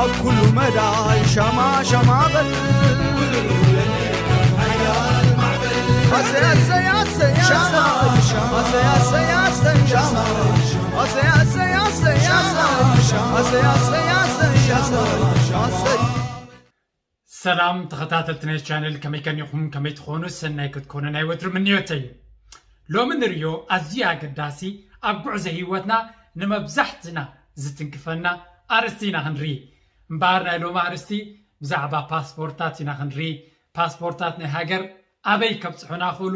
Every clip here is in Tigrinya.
ኣብ ኩሉ መዳይ ሻማ ሻማ በል። ኣሰይ ኣሰይ ኣሰይ ኣሰይ። ኣሰይ ኣሰይ ኣሰይ ኣሰይ። ኣሰይ ኣሰይ ኣሰይ ኣሰይ። ኣሰይ ኣሰይ ኣሰይ ኣሰይ። ኣሰይ። ሰላም ተኸታተልቲ ናይ ቻነል፣ ከመይ ከኒኹም? ከመይ ትኾኑ? ሰናይ ክትኮኑ ናይ ወትሩ ምንዮተይ እዩ። ሎሚ ንርእዮ ኣዝዩ ኣገዳሲ፣ ኣብ ጉዕዞ ህይወትና ንመብዛሕትና ዝትንክፈና ኣርእስቲ ኢና ክንርኢ። እምበኣር ናይ ሎሚ ኣርእስቲ ብዛዕባ ፓስፖርታት ኢና ክንርኢ። ፓስፖርታት ናይ ሃገር ኣበይ ከብጽሑና ክእሉ፣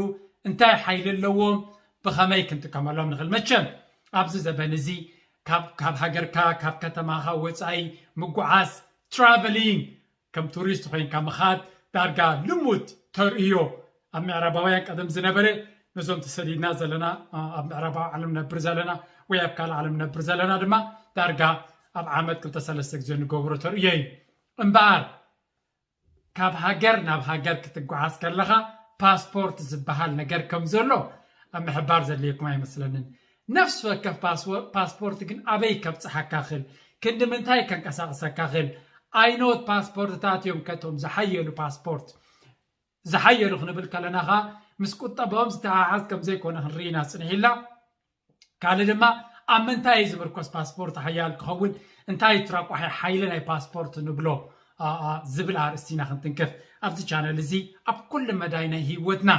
እንታይ ሓይሊ ኣለዎም፣ ብኸመይ ክንጥቀመሎም ንኽእል? መቸም ኣብዚ ዘበን እዚ ካብ ካብ ሃገርካ ካብ ከተማኻ ወጻኢ ምጉዓዝ፣ ትራቨሊንግ፣ ከም ቱሪስት ኮይንካ ምኻድ ዳርጋ ልሙድ ተርእዮ። ኣብ ምዕራባውያን ቀደም ዝነበረ፣ ነዞም ተሰዲድና ዘለና፣ ኣብ ምዕራባዊ ዓለም ነብር ዘለና ወይ ኣብ ካልእ ዓለም ነብር ዘለና ድማ ዳርጋ ኣብ ዓመት ክልተ ሰለስተ ግዜ ንገብሮ ተርእዮ እዩ። እምበኣር ካብ ሃገር ናብ ሃገር ክትጓዓዝ ከለኻ ፓስፖርት ዝበሃል ነገር ከም ዘሎ ኣብ ምሕባር ዘድልየኩም ኣይመስለንን። ነፍሲ ወከፍ ፓስፖርት ግን ኣበይ ከብፅሓካ ክእል፣ ክንዲ ምንታይ ከንቀሳቕሰካ ክእል፣ ኣይኖት ፓስፖርትታት እዮም ከቶም ዝሓየሉ ፓስፖርት ዝሓየሉ ክንብል ከለና ኸዓ ምስ ቁጠባኦም ዝተሓሓዝ ከም ዘይኮነ ክንርኢ ኢና ፅንሒልና። ካልእ ድማ ኣብ ምንታይ እዩ ዝምርኮስ ፓስፖርት ሓያል ክኸውን፣ እንታይ ትራቋሒ ሓይሊ ናይ ፓስፖርት ንብሎ ዝብል ኣርእስቲ ኢና ክንትንክፍ። ኣብዚ ቻነል እዚ ኣብ ኩሉ መዳይ ናይ ህይወትና፣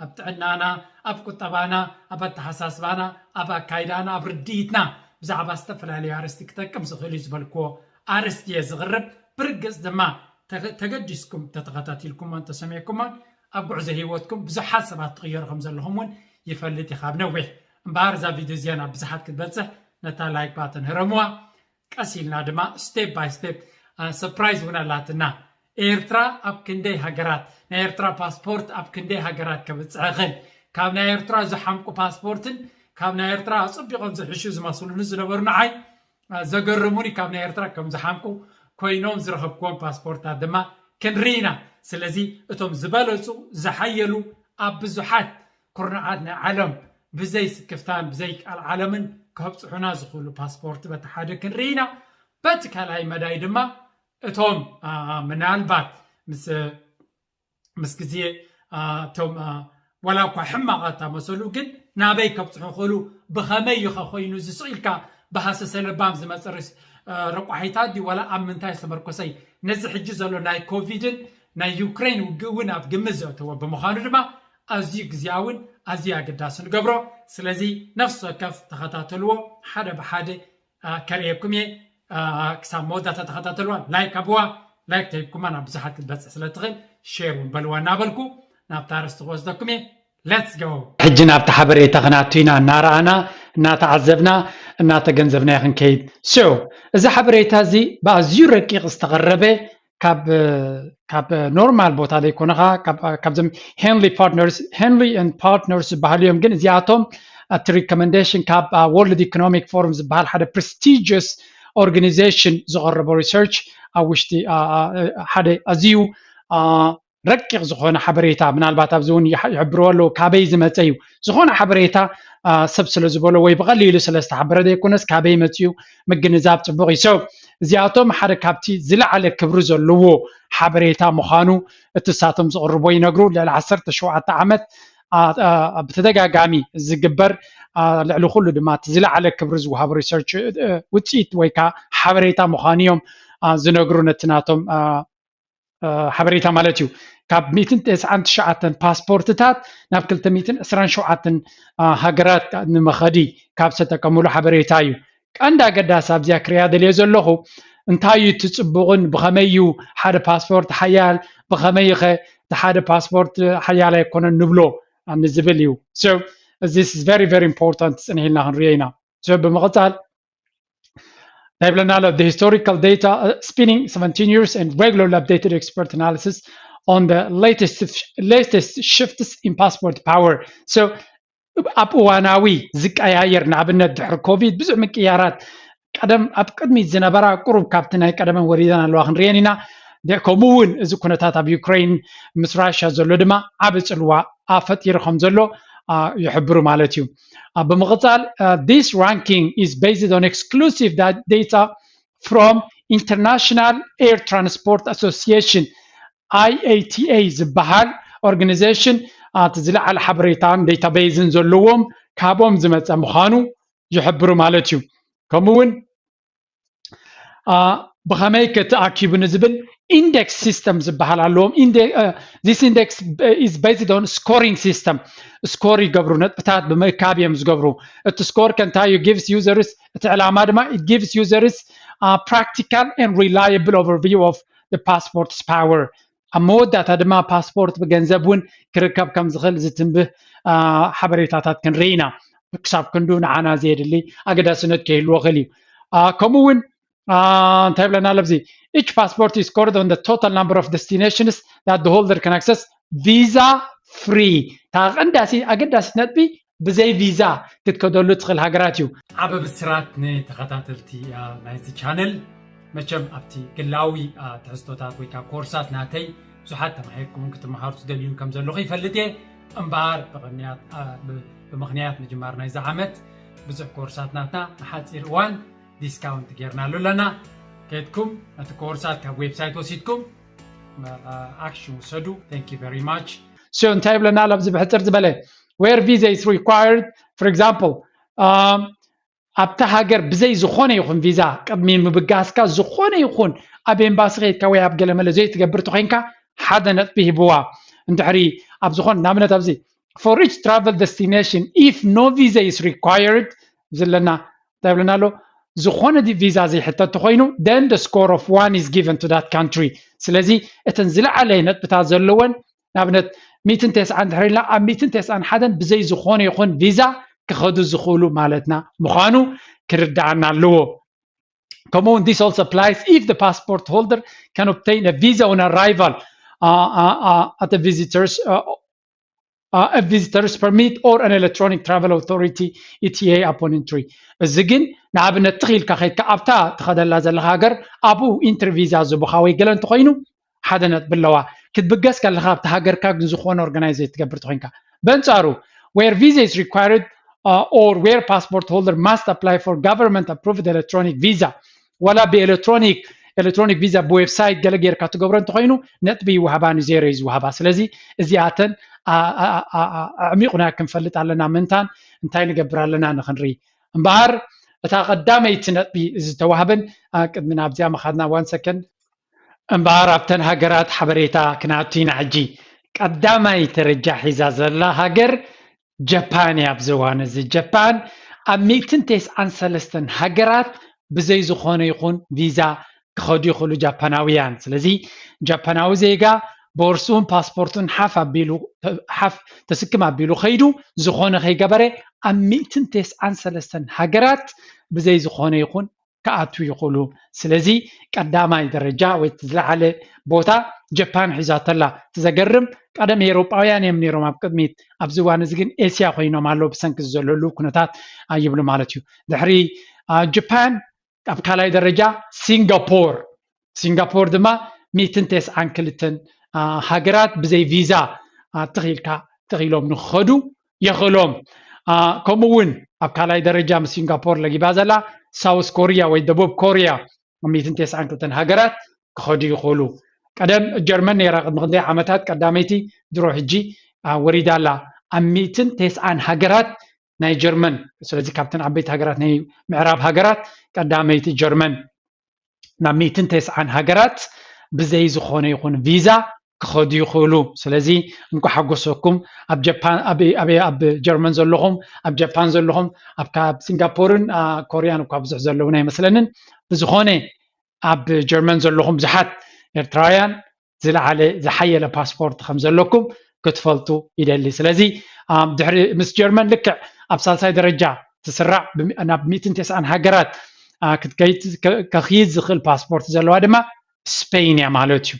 ኣብ ጥዕናና፣ ኣብ ቁጠባና፣ ኣብ ኣተሓሳስባና፣ ኣብ ኣካይዳና፣ ኣብ ርድኢትና ብዛዕባ ዝተፈላለዩ ኣርእስቲ ክጠቅም ዝኽእል እዩ ዝበልክዎ ኣርእስቲ እየ ዝቕርብ። ብርግፅ ድማ ተገዲስኩም ተተኸታቲልኩሞን ተሰሚዕኩሞን ኣብ ጉዕዞ ህይወትኩም ብዙሓት ሰባት ትቕየሩ ከም ዘለኹም እውን ይፈልጥ እየ ካብ ነዊሕ። እምበኣር እዛ ቪድዮ እዚኣ ናብ ብዙሓት ክትበፅሕ ነታ ላይክ ባተን ህረምዋ። ቀስ ኢልና ድማ step by step፣ surprise እውን ኣላትና። ኤርትራ ኣብ ክንደይ ሃገራት፣ ናይ ኤርትራ ፓስፖርት ኣብ ክንደይ ሃገራት ከብፅሕ ይኽእል፣ ካብ ናይ ኤርትራ ዝሓምቁ ፓስፖርትን ካብ ናይ ኤርትራ ኣፀቢቖም ዝሕሹ ዝመስሉኒ ዝነበሩ ንዓይ ዘገርሙኒ ካብ ናይ ኤርትራ ከም ዝሓምቁ ኮይኖም ዝረኸብክዎም ፓስፖርታት ድማ ክንርኢ ኢና። ስለዚ እቶም ዝበለፁ ዝሓየሉ ኣብ ብዙሓት ኩርናዓት ናይ ዓለም ብዘይ ስክፍታን ብዘይ ቃል ዓለምን ከብፅሑና ዝኽእሉ ፓስፖርት በቲ ሓደ ክንርኢ ኢና። በቲ ካልኣይ መዳይ ድማ እቶም ምናልባት ምስ ምስ ግዜ እቶም ዋላ እኳ ሕማቓት ኣመሰሉ ግን ናበይ ከብፅሑ ክእሉ፣ ብኸመይ እዩ ኸ ኮይኑ እዚ ስቕ ኢልካ ብሃሰሰ ለባም ዝመፅእ ረቋሒታት ድዩ ዋላ ኣብ ምንታይ ዝተመርኮሰ እዩ? ነዚ ሕጂ ዘሎ ናይ ኮቪድን ናይ ዩክሬን ውግእ እውን ኣብ ግምት ዘእተወ ብምዃኑ ድማ ኣዝዩ ግዝያውን ኣዝዩ ኣገዳሲ ንገብሮ። ስለዚ ነፍሲ ወከፍ ተኸታተልዎ፣ ሓደ ብሓደ ከርእየኩም እየ። ክሳብ መወዳእታ ተኸታተልዋ፣ ላይክ ኣብዋ። ላይክ ተሂብኩማ ናብ ብዙሓት ክትበፅሕ ስለ ትኽእል ሼር እውን በልዋ እናበልኩ ናብታ ኣርእስቲ ክወስደኩም እየ። Let's go። ሕጂ ናብቲ ሓበሬታ ክናቱ ኢና እናረኣና እናተዓዘብና እናተገንዘብናዮ ክንከይድ። So እዚ ሓበሬታ እዚ ብኣዝዩ ረቂቕ ዝተቐረበ ካብ ካብ ኖርማል ቦታ ዘይኮነ ኸዓ ካብዞም Henley Partners፣ Henley and Partners ዝበሃሉ እዮም። ግን እዚኣቶም እቲ recommendation ካብ World Economic Forum ዝበሃል ሓደ prestigious organization ዝቐረቦ research ኣብ ውሽጢ ሓደ ኣዝዩ ረቂቕ ዝኾነ ሓበሬታ፣ ምናልባት ኣብዚ እውን ይሕብርዎ ኣለዉ ካበይ ዝመፀ እዩ። ዝኾነ ሓበሬታ ሰብ ስለ ዝበሎ ወይ ብቐሊሉ ስለ ዝተሓበረ ዘይኮነስ ካበይ መፅኡ ምግንዛብ ፅቡቕ እዩ። So እዚኣቶም ሓደ ካብቲ ዝለዓለ ክብሪ ዘለዎ ሓበሬታ ምዃኑ እቲ እሳቶም ዝቕርቦ ይነግሩ። ልዕሊ ዓሰርተ ሸውዓተ ዓመት ብተደጋጋሚ ዝግበር፣ ልዕሊ ኩሉ ድማ እቲ ዝለዓለ ክብሪ ዝወሃቦ research ውፅኢት ወይ ከዓ ሓበሬታ ምዃኑ እዮም ዝነግሩ ነቲ ናቶም ሓበሬታ ማለት እዩ። ካብ ሚእትን ተስዓን ትሽዓተን ፓስፖርትታት ናብ ክልተ ሚእትን ዕስራን ሸውዓተን ሃገራት ንመኸዲ ካብ ዝተጠቀምሉ ሓበሬታ እዩ። ቀንዲ ኣገዳሲ ኣብዚኣ ክሪኣ ደልየ ዘለኹ እንታይ እዩ እቲ ፅቡቕን ብኸመይ እዩ ሓደ ፓስፖርት ሓያል፣ ብኸመይ ኸ እቲ ሓደ ፓስፖርት ሓያል ኣይኮነን ንብሎ ንዝብል እዩ። So this is very very important፣ ፅንሕ ኢልና ክንሪኦ ኢና። So ብምቕፃል እንታይ ይብለና ኣሎ? The historical data spanning seventeen years and regularly updated expert analysis on the latest latest shifts in passport power. So ኣብ እዋናዊ ዝቀያየር፣ ንኣብነት ድሕሪ ኮቪድ ብዙሕ ምቅያራት ቀደም ኣብ ቅድሚት ዝነበራ ቁሩብ ካብቲ ናይ ቀደመን ወሪደን ኣለዋ ክንሪአን ኢና። ከምኡ እውን እዚ ኩነታት ኣብ ዩክሬን ምስ ራሽያ ዘሎ ድማ ዓቢ ጽልዋ ፈጢሩ ከም ዘሎ ይሕብሩ ማለት እዩ። ብምቕጻል this ranking is based on exclusive data from International Air Transport Association, I A T A ዝበሃል ኦርጋኒዜሽን እቲ ዝለዓለ ሓበሬታን ዴታቤዝን ዘለዎም ካብኦም ዝመፀ ምዃኑ ይሕብሩ ማለት እዩ። ከምኡ እውን ብኸመይ ክትኣኪቡ ንዝብል ኢንደክስ ሲስተም ዝበሃል ኣለዎም። This index is based on scoring system. ስኮር ይገብሩ፣ ነጥብታት ብምእካብ እዮም ዝገብሩ። እቲ ስኮር ከንታዩ gives users፣ እቲ ዕላማ ድማ it gives users practical and reliable overview of the passport's power. ኣብ መወዳእታ ድማ ፓስፖርት ብገንዘብ እውን ክርከብ ከም ዝኽእል ዝትንብህ ሓበሬታታት ክንርኢ ኢና። ክሳብ ክንዱ ንዓና ዘየድሊ ኣገዳስነት ከይህልዎ ክእል እዩ። ከምኡ እውን እንታይ ብለና ኣለብዚ? Each passport is scored on the total number of destinations that the holder can access visa free. ታቐንዳሲ ኣገዳሲት ነጥቢ ብዘይ ቪዛ ክትከደሉ ትኽእል ሃገራት እዩ። ዓበ ብስራት ንተኸታተልቲ ናይዚ ቻነል። መቸም ኣብቲ ግላዊ ትሕዝቶታት ወይ ከዓ ኮርሳት ናተይ ብዙሓት ተማሂርኩምን ክትመሃሩ ትደልዩን ከም ዘለኹ ይፈልጥ እየ። እምበኣር ብቕንያት ብምኽንያት ምጅማር ናይዚ ዓመት ብዙሕ ኮርሳት ናትና ንሓፂር እዋን ዲስካውንት ጌርናሉ ኣለና። ከድኩም ነቲ ኮርሳት ካብ ዌብሳይት ወሲድኩም ኣክሽን ውሰዱ። Thank you very much። So እንታይ ይብለና ኣሎ ኣብዚ ብሕፅር ዝበለ? Where visa is required, for example ኣብታ ሃገር ብዘይ ዝኾነ ይኹን ቪዛ ቅድሚ ምብጋስካ ዝኾነ ይኹን ኣብ ኤምባሲ ከይድካ ወይ ኣብ ገለመለ ዘይትገብር ተኮይንካ ሓደ ነጥቢ ሂብዋ። እንድሕሪ ኣብ ዝኾነ ንኣብነት ኣብዚ for each travel destination if no visa is required ዝለና እንታይ ይብለና ኣሎ? ዝኾነ ቪዛ ዘይሕተት ተኮይኑ then the score of one is given to that country። ስለዚ እተን ዝለዓለ ነጥብታት ዘለወን ንኣብነት ሚእትን ተስዓን እንድሕር ኢልና ኣብ ሚእትን ተስዓን ሓደን ብዘይ ዝኾነ ይኹን ቪዛ ክኸዱ ዝኽእሉ ማለትና ምዃኑ ክርድኣና ኣለዎ። ከምኡ እውን this also applies if the passport holder can obtain a visa on arrival uh, uh, uh, at the visitors uh, uh, a visitor's permit or an electronic travel authority E T A upon entry። እዚ ግን ንኣብነት ትኽኢልካ ከይድካ ኣብታ ትኸደላ ዘለኻ ሃገር ኣብኡ ኢንትሪ ቪዛ ዝቡኻ ወይ ገለ እንተኾይኑ ሓደ ነጥቢ ኣለዋ። ክትብገስ ከለኻ ኣብቲ ሃገርካ ግን ዝኾነ ኦርጋናይዝ ዘይትገብር ተኾይንካ። በንጻሩ where visa is required uh, or where passport holder must apply for government approved electronic visa ዋላ ብኤሌክትሮኒክ ኤሌክትሮኒክ ቪዛ ብዌብሳይት ገለ ጌርካ ትገብሮ እንተኮይኑ ነጥቢ ይወሃባን ዜሮ እዩ ዝወሃባ። ስለዚ እዚኣተን ኣዕሚቑና ክንፈልጥ ኣለና። ምንታን እንታይ ንገብር ኣለና ንክንርኢ እምበኣር እታ ቀዳመይቲ ነጥቢ ዝተዋህበን ቅድሚ ናብዚኣ ምኻድና ዋን ሰከንድ እምበኣር ኣብተን ሃገራት ሓበሬታ ክነኣቱ ኢና። ሕጂ ቀዳማይ ደረጃ ሒዛ ዘላ ሃገር ጃፓን እያ። ኣብዚ እዋን እዚ ጃፓን ኣብ ሚእትን ተስዓን ሰለስተን ሃገራት ብዘይ ዝኾነ ይኹን ቪዛ ክኸዱ ይኽእሉ ጃፓናውያን። ስለዚ ጃፓናዊ ዜጋ ቦርስኡን ፓስፖርቱን ሓፍ ኣቢሉ ሓፍ ተስክም ኣቢሉ ከይዱ ዝኾነ ከይገበረ ኣብ ሚእትን ተስዓን ሰለስተን ሃገራት ብዘይ ዝኾነ ይኹን ክኣትዉ ይኽእሉ። ስለዚ ቀዳማይ ደረጃ ወይ ዝለዓለ ቦታ ጀፓን ሒዛቶ ኣላ። እቲ ዘገርም ቀደም ኤውሮጳውያን እዮም ነይሮም ኣብ ቅድሚት፣ ኣብዚ እዋን እዚ ግን ኤስያ ኮይኖም ኣለዉ ብሰንኪ ዘለሉ ኩነታት ይብሉ ማለት እዩ። ድሕሪ ጀፓን ኣብ ካልኣይ ደረጃ ሲንጋፖር፣ ሲንጋፖር ድማ ሚእትን ተስዓን ክልተን ሃገራት ብዘይ ቪዛ ትኽኢልካ ትኽኢሎም ንክኸዱ የኽእሎም። ከምኡ እውን ኣብ ካልኣይ ደረጃ ምስ ሲንጋፖር ለጊባ ዘላ ሳውስ ኮርያ ወይ ደቡብ ኮርያ ኣብ ሚእትን ተስዓን ክልተን ሃገራት ክኸዱ ይኽእሉ። ቀደም ጀርመን ነይራ ቅድሚ ክንደይ ዓመታት ቀዳመይቲ፣ ድሮ ሕጂ ወሪዳ ኣላ ኣብ ሚእትን ተስዓን ሃገራት ናይ ጀርመን። ስለዚ ካብተን ዓበይቲ ሃገራት ናይ ምዕራብ ሃገራት ቀዳመይቲ ጀርመን ናብ ሚእትን ተስዓን ሃገራት ብዘይ ዝኾነ ይኹን ቪዛ ክኸዱ ይኽእሉ። ስለዚ እንኳ ሓጎሰኩም ኣብ ጀፓን ኣብ ጀርመን ዘለኹም ኣብ ጃፓን ዘለኹም ኣብ ካብ ሲንጋፖርን ኮርያን እኳ ብዙሕ ዘለውን ኣይመስለንን። ብዝኾነ ኣብ ጀርመን ዘለኹም ብዙሓት ኤርትራውያን ዝለዓለ ዝሓየለ ፓስፖርት ከም ዘለኩም ክትፈልጡ ይደሊ። ስለዚ ድሕሪ ምስ ጀርመን ልክዕ ኣብ ሳልሳይ ደረጃ ትስራዕ ናብ ሚእትን ተስዓን ሃገራት ክትከይድ ከኽይድ ዝኽእል ፓስፖርት ዘለዋ ድማ ስፔን እያ ማለት እዩ።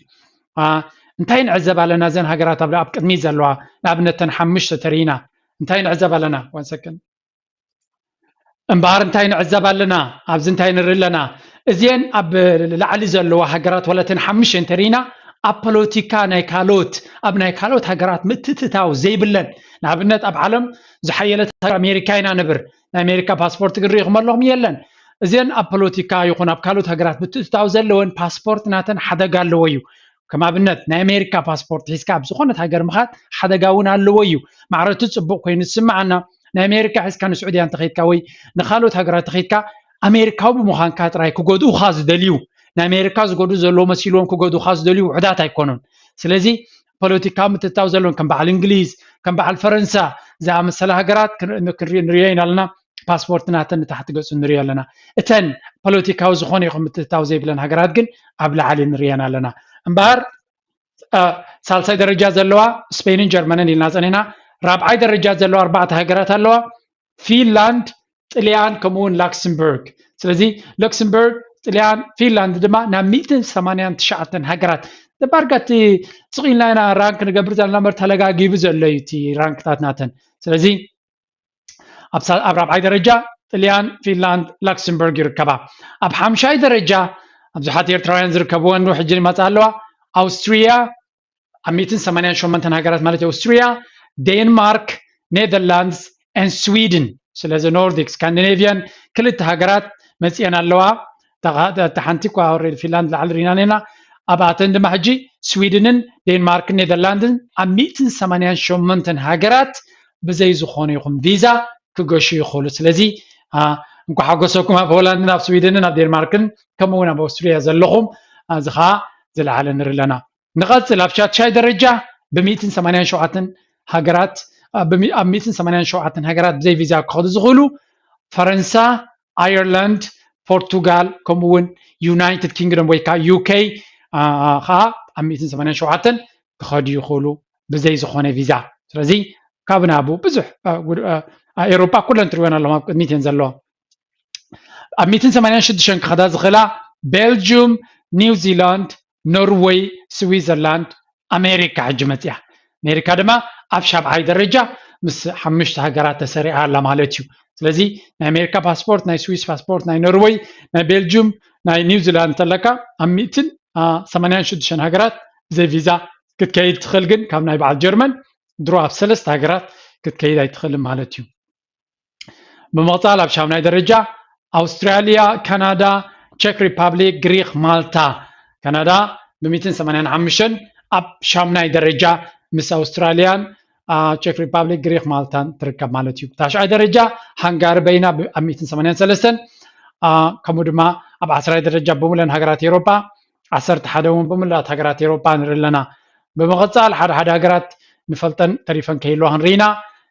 እንታይ ንዕዘብ ኣለና? እዘን ሃገራት ኣብ ቅድሚት ዘለዋ ንኣብነት ተን ሓሙሽተ ተሪእና እንታይ ንዕዘብ ኣለና? ዋን ሰከንድ እምበኣር እንታይ ንዕዘብ ኣለና? ኣብዚ እንታይ ንርኢ ኣለና? እዚአን ኣብ ላዕሊ ዘለዋ ሃገራት ዋላ እተን ሓሙሽተ እንተሪእና ኣብ ፖለቲካ ናይ ካልኦት ኣብ ናይ ካልኦት ሃገራት ምትእትታው ዘይብለን፣ ንኣብነት ኣብ ዓለም ዝሓየለት ሃገር ኣሜሪካ ኢና ንብር። ናይ ኣሜሪካ ፓስፖርት ግን ርኢኹም ኣለኹም የለን። እዚን ኣብ ፖለቲካ ይኹን ኣብ ካልኦት ሃገራት ምትእትታው ዘለወን ፓስፖርት ናተን ሓደጋ ኣለዎ እዩ። ከም ኣብነት ናይ ኣሜሪካ ፓስፖርት ሒዝካ ኣብ ዝኾነት ሃገር ምኻድ ሓደጋ እውን ኣለዎ እዩ። ማዕረቱ ጽቡቕ ኮይኑ ዝስምዓና፣ ናይ ኣሜሪካ ሒዝካ ንስዑድያ እንተኸይድካ ወይ ንኻልኦት ሃገራት እንተኸይድካ ኣሜሪካዊ ብምዃንካ ጥራይ ክጎድኡኻ ዝደልዩ፣ ናይ ኣሜሪካ ዝጎድኡ ዘለዎ መሲልዎም ክጎድኡኻ ዝደልዩ ውሑዳት ኣይኮኑን። ስለዚ ፖለቲካዊ ምትእትታው ዘለዎም ከም በዓል እንግሊዝ፣ ከም በዓል ፈረንሳ ዝኣመሰላ ሃገራት ክንርኢ ንሪኦ ኢና ኣለና። ፓስፖርት ናተን ንታሕቲ ገጹ ንሪኦ ኣለና። እተን ፖለቲካዊ ዝኾነ ይኹን ምትእትታው ዘይብለን ሃገራት ግን ኣብ ላዕሊ ንሪአን ኣለና። እምበኣር ሳልሳይ ደረጃ ዘለዋ ስፔንን ጀርመንን ኢልና ጸኒሕና። ራብዓይ ደረጃ ዘለዋ ኣርባዕተ ሃገራት ኣለዋ። ፊንላንድ፣ ጥልያን ከምኡ እውን ላክሰምበርግ። ስለዚ ሉክሰምበርግ፣ ጥልያን፣ ፊንላንድ ድማ ናብ ሚእትን ሰማንያን ትሽዓተን ሃገራት። ደባርጋ እቲ ስቕ ኢልና ኢና ራንክ ንገብር ዘለና እምበር ተለጋጊቡ ዘሎ እዩ እቲ ራንክታት ናተን። ስለዚ ኣብ ሳ- ኣብ ራብዓይ ደረጃ ጥልያን፣ ፊንላንድ፣ ላክሰምበርግ ይርከባ። ኣብ ሓምሻይ ደረጃ ብዙሓት ኤርትራውያን ዝርከብወን ሕጂ ይመጻ ኣለዋ። ኣውስትሪያ ኣብ ሚእትን ሰማንያን ሸሞንተን ሃገራት ማለት ኣውስትሪያ፣ ዴንማርክ፣ ኔዘርላንድስ ን ስዊድን። ስለዚ ኖርዲክ ስካንዲኔቪያን ክልተ ሃገራት መፅአን ኣለዋ። እታ ሓንቲ እኳ ፊንላንድ ላዕሊ ርኢና ነና። ኣብኣተን ድማ ሕጂ ስዊድንን ዴንማርክን ኔዘርላንድን ኣብ ሚእትን ሰማንያን ሸሞንተን ሃገራት ብዘይ ዝኾነ ይኹን ቪዛ ክገሹ ይኽእሉ። ስለዚ እንኳ ሓጎሰኩም ኣብ ሆላንድን ኣብ ስዊድንን ኣብ ዴንማርክን ከምኡ እውን ኣብ ኣውስትሪያ ዘለኹም። እዚ ከዓ ዝለዓለ ንርኢ ኣለና። ንቐጽል ኣብ ሻድሻይ ደረጃ ብ ሚእትን ሰማንያን ሸውዓተን ሃገራት ኣብ ሚእትን ሰማንያን ሸውዓተን ሃገራት ብዘይ ቪዛ ክኸዱ ዝኽእሉ ፈረንሳ፣ ኣየርላንድ፣ ፖርቱጋል ከምኡ እውን ዩናይትድ ኪንግደም ወይ ከዓ ዩ ኬ ከዓ ኣብ ሚእትን ሰማንያን ሸውዓተን ክኸዱ ይኽእሉ ብዘይ ዝኾነ ቪዛ። ስለዚ ካብ ናቡ ብዙሕ ኤሮፓ ኩለን ትሪወን ኣለኹም ኣብ ቅድሚት እየን ዘለዋ። ኣብ ሚእትን ሰማንያን ሽዱሽተን ክኸዳ ዝኽእላ ቤልጅዩም፣ ኒውዚላንድ፣ ኖርወይ፣ ስዊዘርላንድ፣ ኣሜሪካ ሕጂ መፅያ። ኣሜሪካ ድማ ኣብ ሻብዓይ ደረጃ ምስ ሓሙሽተ ሃገራት ተሰሪዓ ኣላ ማለት እዩ። ስለዚ ናይ ኣሜሪካ ፓስፖርት፣ ናይ ስዊስ ፓስፖርት፣ ናይ ኖርወይ፣ ናይ ቤልጅዩም፣ ናይ ኒውዚላንድ እንተለካ ኣብ ሚእትን ሰማንያን ሽዱሽተን ሃገራት ብዘይ ቪዛ ክትከይድ ትኽእል፣ ግን ካብ ናይ በዓል ጀርመን ድሮ ኣብ ሰለስተ ሃገራት ክትከይድ ኣይትኽእልን ማለት እዩ። ብምቕፃል ኣብ ሻምናይ ደረጃ ኣውስትራሊያ፣ ካናዳ፣ ቸክ ሪፓብሊክ፣ ግሪክ፣ ማልታ። ካናዳ ብ ሚእትን ሰማንያን ሓሙሽተን ኣብ ሻምናይ ደረጃ ምስ ኣውስትራሊያን ቸክ ሪፓብሊክ፣ ግሪክ፣ ማልታን ትርከብ ማለት እዩ። ታሽዓይ ደረጃ ሃንጋሪ በይና ኣብ ሚእትን ሰማንያን ሰለስተን፣ ከምኡ ድማ ኣብ ዓስራይ ደረጃ ብምለን ሃገራት ኤሮፓ፣ ዓሰርተ ሓደ እውን ብምልኣት ሃገራት ኤሮፓ ንርኢ ኣለና። ብምቕፃል ሓደ ሓደ ሃገራት ንፈልጠን ተሪፈን ከይህልዋ ክንርኢና።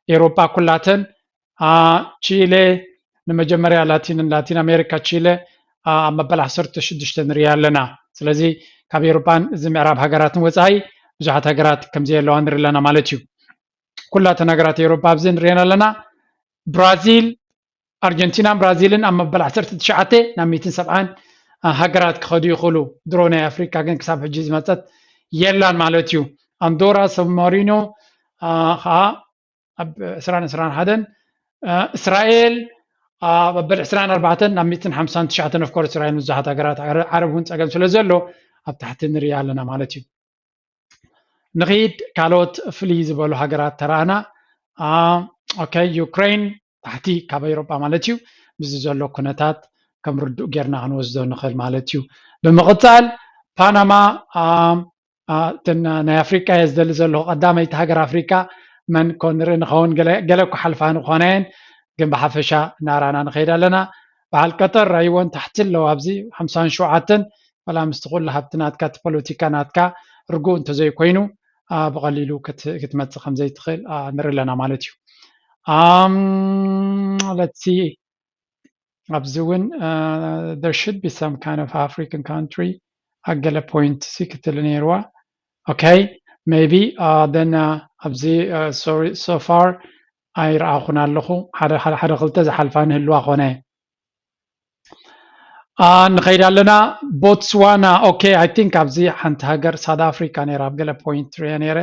ኤሮፓ ኩላተን ቺሌ ንመጀመርያ ላቲን ላቲን ኣሜሪካ ቺሌ ኣብ መበል ዓሰርተ ሽዱሽተ ንሪኣ ኣለና። ስለዚ ካብ ኤሮፓን እዚ ምዕራብ ሃገራትን ወፃኢ ብዙሓት ሃገራት ከምዚ ኣለዋ ንርኢ ኣለና ማለት እዩ። ኩላተን ሃገራት ኤሮፓ ኣብዚ ንሪአን ኣለና። ብራዚል፣ ኣርጀንቲናን ብራዚልን ኣብ መበል ዓሰርተ ትሽዓተ ናብ ሚእትን ሰብዓን ሃገራት ክኸዱ ይኽእሉ። ድሮ ናይ ኣፍሪካ ግን ክሳብ ሕጂ ዝመፀት የላን ማለት እዩ። ኣንዶራ፣ ሰማሪኖ ከዓ ኣብ ዕስራን ዕስራን ሓደን፣ እስራኤል ኣብ መበል ዕስራን ኣርባዕተን ናብ ሚእትን ሓምሳን ትሽዓተን፣ ኦፍኮርስ እስራኤል ብዙሓት ሃገራት ዓረብ እውን ፀገም ስለ ዘሎ ኣብ ታሕቲ ንሪኣ ኣለና ማለት እዩ። ንኺድ ካልኦት ፍልይ ዝበሉ ሃገራት ተራእና። ኦኬ፣ ዩክሬን ታሕቲ ካብ ኤውሮጳ ማለት እዩ። ምስዚ ዘሎ ኩነታት ከም ርዱእ ጌርና ክንወስዶ ንኽእል ማለት እዩ። ብምቕጻል ፓናማ እተን ናይ ኣፍሪቃ እየ ዝደሊ ዘለኹ። ቀዳመይቲ ሃገር ኣፍሪቃ መን ኮን ንርኢ ንኸውን፣ ገለ እኮ ሓልፋ ንኾና እየን፣ ግን ብሓፈሻ እናራና ንኸይድ ኣለና። በዓል ቀጠር ራይወን ታሕቲ ኣለዋ ኣብዚ ሓምሳን ሸውዓተን፣ ዋላ ምስቲ ኩሉ ሃብቲ ናትካ፣ እቲ ፖለቲካ ናትካ ርጉእ እንተዘይኮይኑ ብቐሊሉ ክትመፅእ ከምዘይትኽእል ንርኢ ኣለና ማለት እዩ። Let's see ኣብዚ እውን there should be some kind of African country ኣብ ገለ point ሲ ክትል ነይርዋ። Okay, maybe then ኣብዚ sorry, so far ኣይረኣኹን ኣለኹ። ሓደ ሓደ ክልተ ዝሓልፋ ንህልዋ ኮነ። ንኸይድ ኣለና። ቦትስዋና፣ okay, I think ኣብዚ ሓንቲ ሃገር ሳውት ኣፍሪካ ነይራ ኣብ ገለ point ሪአ ነይረ።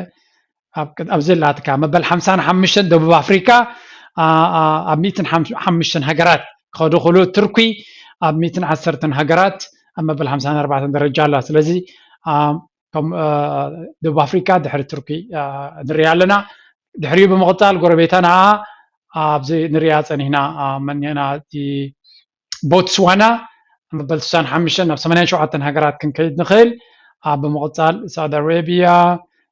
ኣብዚ ላትካ መበል ሓምሳን ሓሙሽተን ደቡብ ኣፍሪካ ኣብ ሚእትን ሓሙሽተን ሃገራት ክኸዱ ክሉ፣ ቱርኪ ኣብ ሚእትን ዓሰርተን ሃገራት ኣብ መበል ሓምሳን ኣርባዕተን ደረጃ ኣላ። ስለዚ ደቡብ ኣፍሪካ ድሕሪ ቱርኪ ንሪኣ ኣለና። ድሕሪኡ ብምቕፃል ጎረቤታና ኣብዚ ንሪኣ ፀኒሕና መኒና ቦትስዋና መበል ስሳን ሓሙሽተን ናብ ሰማንያን ሸውዓተን ሃገራት ክንከይድ ንኽእል። ኣብ ብምቕጻል ሳውዲ ኣረቢያ፣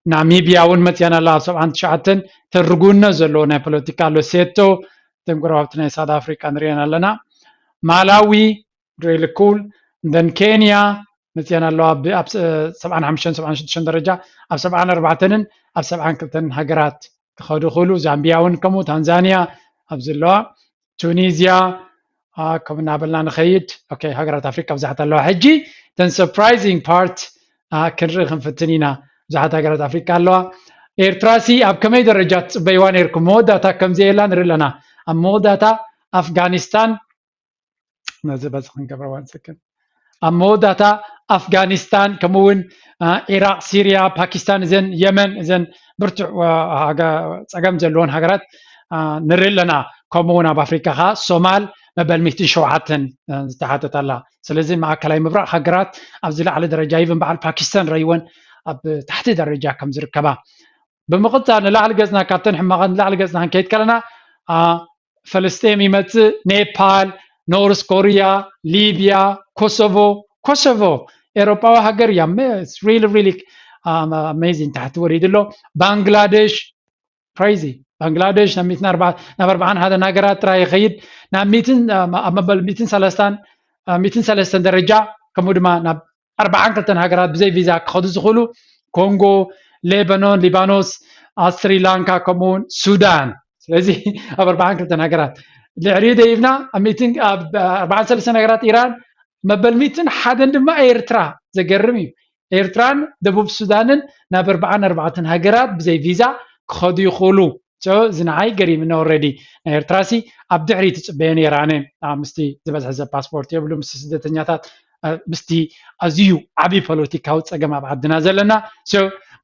ናሚብያ እውን መፅያን ኣላ ኣብ ሰብዓን ትሽዓተን። ተርጉነት ዘለዎ ናይ ፖለቲካ ሎሴቶ፣ እተን ጎረባብቲ ናይ ሳውት ኣፍሪካ ንሪአን ኣለና። ማላዊ፣ really cool። እንደን ኬንያ መፅያን ኣለዋ ብ- ኣብ ሰብዓን ሓሙሽተን ሰብዓን ሽዱሽተን ደረጃ፣ ኣብ ሰብዓን ኣርባዕተንን ኣብ ሰብዓን ክልተን ሃገራት ክኸዱ ይኽእሉ። ዛምቢያ እውን ከምኡ፣ ታንዛንያ ኣብዚ ኣለዋ፣ ቱኒዝያ፣ ከም እናበልና ንኸይድ። ሃገራት ኣፍሪካ ብዙሓት ኣለዋ። ሕጂ ተን surprising part ክንርኢ ክንፍትን ኢና። ብዙሓት ሃገራት ኣፍሪካ ኣለዋ። ኤርትራሲ ኣብ ከመይ ደረጃ ትፅበይዋ ነርኩም? መወዳእታ ከምዘየላ ንርኢ ኣለና። ኣብ መወዳእታ ኣፍጋኒስታን፣ ነዚ በዚ ክንገብረ ዋን ሰከንድ። ኣብ መወዳእታ ኣፍጋኒስታን፣ ከምኡውን ኢራቅ፣ ሲርያ፣ ፓኪስታን፣ እዘን የመን፣ እዘን ብርቱዕ ፀገም ዘለዎን ሃገራት ንርኢ ኣለና። ከምኡውን ኣብ ኣፍሪካ ከዓ ሶማል መበል ሚእትን ሸውዓተን ዝተሓተት ኣላ። ስለዚ ማእከላይ ምብራቅ ሃገራት ኣብዚ ላዕሊ ደረጃ፣ ይብን በዓል ፓኪስታን ረይወን ኣብ ታሕቲ ደረጃ ከም ዝርከባ። ብምቕፃል ንላዕሊ ገፅና፣ ካብተን ሕማቐን ንላዕሊ ገፅና ክንከይድ ከለና ፈለስጤም ይመፅእ፣ ኔፓል፣ ኖርስ ኮሪያ፣ ሊብያ፣ ኮሶቮ። ኮሶቮ ኤሮፓዊ ሃገር እያ። Really really amazing። ታሕቲ ወሪዱ ኣሎ። ባንግላደሽ፣ crazy። ባንግላደሽ ናብ ሚእትን ኣርባዓን፣ ናብ ኣርባዓን ሓደን ሃገራት ጥራይ ይኸይድ። ናብ ሚእትን፣ ኣብ መበል ሚእትን ሰለስተን፣ ሚእትን ሰለስተን ደረጃ፣ ከምኡ ድማ ናብ ኣርባዓን ክልተን ሃገራት ብዘይ ቪዛ ክኸዱ ዝኽእሉ፣ ኮንጎ፣ ሌባኖን፣ ሊባኖስ፣ ስሪላንካ፣ ከምኡውን ሱዳን። ስለዚ ኣብ ኣርባዓን ክልተን ሃገራት። ልዕሊኡ ደይብና ኣብ ሚእትን፣ ኣብ ኣርባዓን ሰለስተን ሃገራት ኢራን፣ መበል ሚእትን ሓደን ድማ ኤርትራ። ዘገርም እዩ። ኤርትራን ደቡብ ሱዳንን ናብ ኣርባዓን ኣርባዕተን ሃገራት ብዘይ ቪዛ ክኸዱ ይኽእሉ። እዚ ንዓይ ገሪምኒ። Already ናይ ኤርትራሲ ኣብ ድሕሪት ትፅበዮ ነይራ፣ ኣነ ምስቲ ዝበዝሐ ሰብ ፓስፖርት የብሉ፣ ምስቲ ስደተኛታት፣ ምስቲ ኣዝዩ ዓብዪ ፖለቲካዊ ፀገም ኣብ ዓድና ዘለና።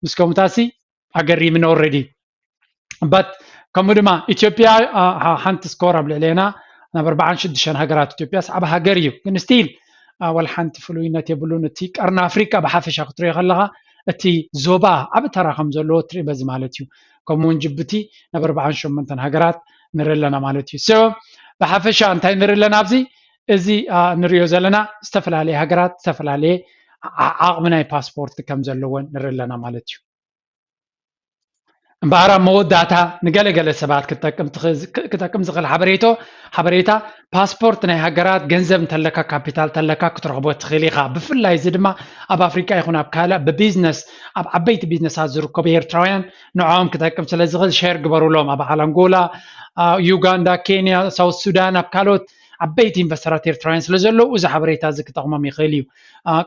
ምስ ከምኡታሲ ኣገሪምኒ። Already but ከምኡ ድማ ኢትዮጵያ ሓንቲ ስኮር ኣብ ልዕሌና ናብ ኣርባዓን ሽዱሽተን ሃገራት፣ ኢትዮጵያ ሰዓቢ ሃገር እዩ፣ ግን ስቲል ዋላ ሓንቲ ፍሉይነት የብሉን። እቲ ቀርኒ ኣፍሪቃ ብሓፈሻ ክትሪኦ ከለኻ፣ እቲ ዞባ ዓቢ ተራ ከም ዘለዎ ትርኢ በዚ ማለት እዩ። ከምኡ እውን ጅቡቲ ናብ ኣርባዓን ሸሞንተን ሃገራት ንርኢ ኣለና ማለት እዩ። ብሓፈሻ እንታይ ንርኢ ኣለና ኣብዚ? እዚ ንሪኦ ዘለና ዝተፈላለየ ሃገራት ዝተፈላለየ ዓቕሚ ናይ ፓስፖርት ከም ዘለዎን ንርኢ ኣለና ማለት እዩ። እምበኣር ኣብ መወዳእታ ንገለገለ ሰባት ክጠቅም ዝኽእል ሓበሬቶ ሓበሬታ፣ ፓስፖርት ናይ ሃገራት ገንዘብ እንተለካ፣ ካፒታል እንተለካ ክትረኽቦ ትኽእል ኢኻ። ብፍላይ እዚ ድማ ኣብ ኣፍሪቃ ይኹን ኣብ ካልእ ብቢዝነስ፣ ኣብ ዓበይቲ ቢዝነሳት ዝርከቡ ኤርትራውያን ንዕኦም ክጠቅም ስለ ዝኽእል ሸር ግበሩሎም። ኣብ በዓል ኣንጎላ፣ ዩጋንዳ፣ ኬንያ፣ ሳውት ሱዳን፣ ኣብ ካልኦት ዓበይቲ ኢንቨስተራት ኤርትራውያን ስለ ዘለዉ እዚ ሓበሬታ እዚ ክጠቕሞም ይኽእል እዩ።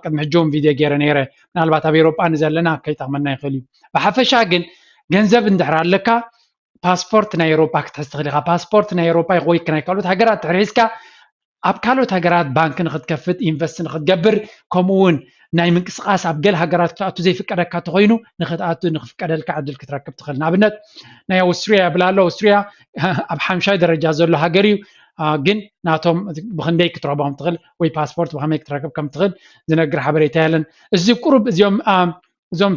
ቅድሚ ሕጂ እውን ቪድዮ ገይረ ነይረ። ምናልባት ኣብ ኤሮጳ ንዘለና ከይጠቕመና ይኽእል እዩ። ብሓፈሻ ግን ገንዘብ እንድሕር ኣለካ፣ ፓስፖርት ናይ ኤሮጳ ክትሕዝ ትኽእል ኢኻ። ፓስፖርት ናይ ኤሮጳ ይኾይክ ናይ ካልኦት ሃገራት ድሕሪ ሒዝካ፣ ኣብ ካልኦት ሃገራት ባንክ ንክትከፍት፣ ኢንቨስት ንክትገብር፣ ከምኡ እውን ናይ ምንቅስቃስ ኣብ ገለ ሃገራት ክትኣቱ ዘይፍቀደካ ተኮይኑ፣ ንክትኣቱ ንክፍቀደልካ ዕድል ክትረክብ ትኽእል። ንኣብነት ናይ ኣውስትሪያ ይብል ኣሎ። ኣውስትሪያ ኣብ ሓምሻይ ደረጃ ዘሎ ሃገር እዩ። ግን ናቶም ብክንደይ ክትረክቦም ትኽእል ወይ ፓስፖርት ብከመይ ክትረክብ ከም ትኽእል ዝነግር ሓበሬታ የለን። እዚ ቁሩብ እዚኦም እዞም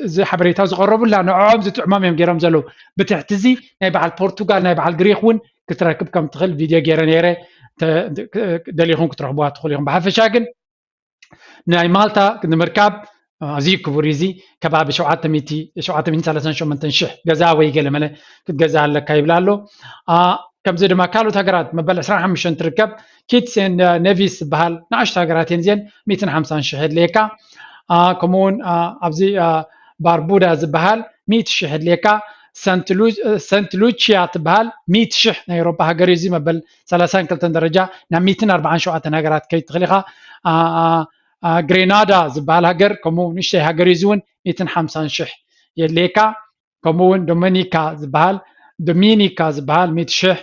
እዚ ሓበሬታ ዝቀረቡላ ንዕኦም ዝጥዕሞም እዮም ገይሮም ዘለዉ። ብትሕቲ እዚ ናይ በዓል ፖርቱጋል፣ ናይ በዓል ግሪክ እውን ክትረክብ ከም ትኽእል ቪድዮ ገይረ ነይረ። ደሊኹም ክትረኽብዋ ትኽእሉ ኢኹም። ብሓፈሻ ግን ናይ ማልታ ንምርካብ ኣዝዩ ክቡር እዩ። እዚ ከባቢ ሸውዓተ ሚእቲ፣ ሸውዓተ ሚእትን ሰላሳን ሸሞንተን ሽሕ ገዛ ወይ ገለ መለ ክትገዛ ኣለካ ይብል ኣሎ። ከምዚ ድማ ካልኦት ሃገራት መበል ዕስራን ሓሙሽተን ትርከብ። ኪትስ ኤንድ ኔቪስ ዝበሃል ንኣሽቱ ሃገራት እየን እዚአን። ሚእትን ሓምሳን ሽሕ የድልየካ። ከምኡውን ኣብዚ ባርቡዳ ዝበሃል ሚእቲ ሽሕ የድልየካ። ሰንት ሉቺያ ትበሃል ሚእቲ ሽሕ ናይ ኤውሮጳ ሃገር እዩ። እዚ መበል ሰላሳን ክልተን ደረጃ ናብ ሚእትን ኣርባዓን ሸውዓተን ሃገራት ከይድ ትኽእል ኢኻ። ግሬናዳ ዝበሃል ሃገር ከምኡ ንእሽተይ ሃገር እዩ። እዚ እውን ሚእትን ሓምሳን ሽሕ የድልየካ። ከምኡ እውን ዶሚኒካ ዝበሃል ዶሚኒካ ዝበሃል ሚእቲ ሽሕ፣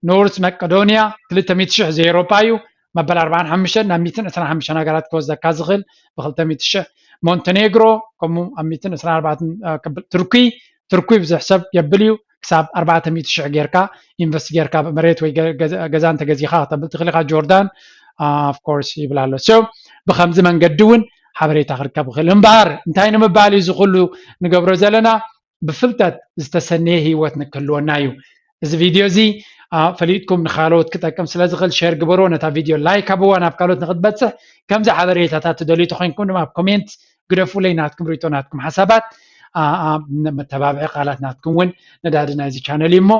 ኖርት መቄዶንያ ክልተ ሚእቲ ሽሕ ዘኤውሮጳ እዩ። መበል ኣርባዓን ሓሙሽተን ናብ ሚእትን ዕስራን ሓሙሽተን ሃገራት ክወስደካ ዝኽእል ብክልተ ሚእቲ ሽሕ። ሞንቴኔግሮ ከምኡ ኣብ ሚእትን ዕስራን ኣርባዕተን ክብል። ቱርኪ ቱርኪ ብዙሕ ሰብ የብል እዩ። ክሳብ ኣርባዕተ ሚእቲ ሽሕ ጌርካ ኢንቨስት ጌርካ መሬት ወይ ገዛ እንተገዚኻ ክተብል ትኽእል ኢኻ። ጆርዳን of course ይብል ኣሎ። ብከምዚ መንገዲ እውን ሓበሬታ ክርከብ ይኽእል። እምበኣር እንታይ ንምባል እዩ እዚ ኩሉ ንገብሮ ዘለና? ብፍልጠት ዝተሰነየ ህይወት ንክህልወና እዩ። እዚ ቪድዮ እዚ ፈሊጥኩም ንካልኦት ክጠቅም ስለዝኽእል ሸር ግበርዎ። ነታ ቪድዮ ላይክ ኣብዋ ናብ ካልኦት ንክትበፅሕ። ከምዚ ሓበሬታታት ትደልዩ ተኮይንኩም ድማ ኣብ ኮሜንት ግደፉለይ ናትኩም ርእቶ ናትኩም ሓሳባት መተባብዒ ቃላት ናትኩም እውን ነዳዲ ናይዚ ቻነል እዩ እሞ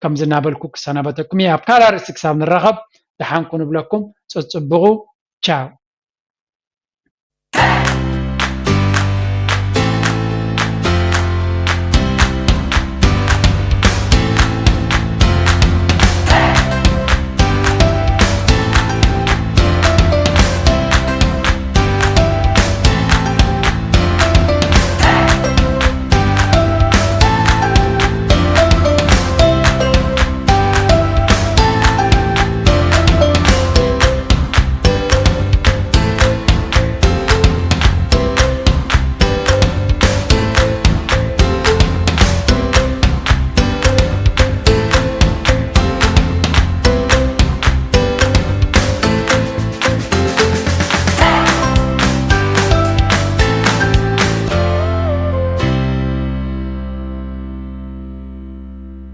ከምዚ እናበልኩ ክሰናበተኩም እየ። ኣብ ካልእ ኣርእስቲ ክሳብ ንራኸብ ደሓንኩ ንብለኩም። ፀፅብቑ። ቻው።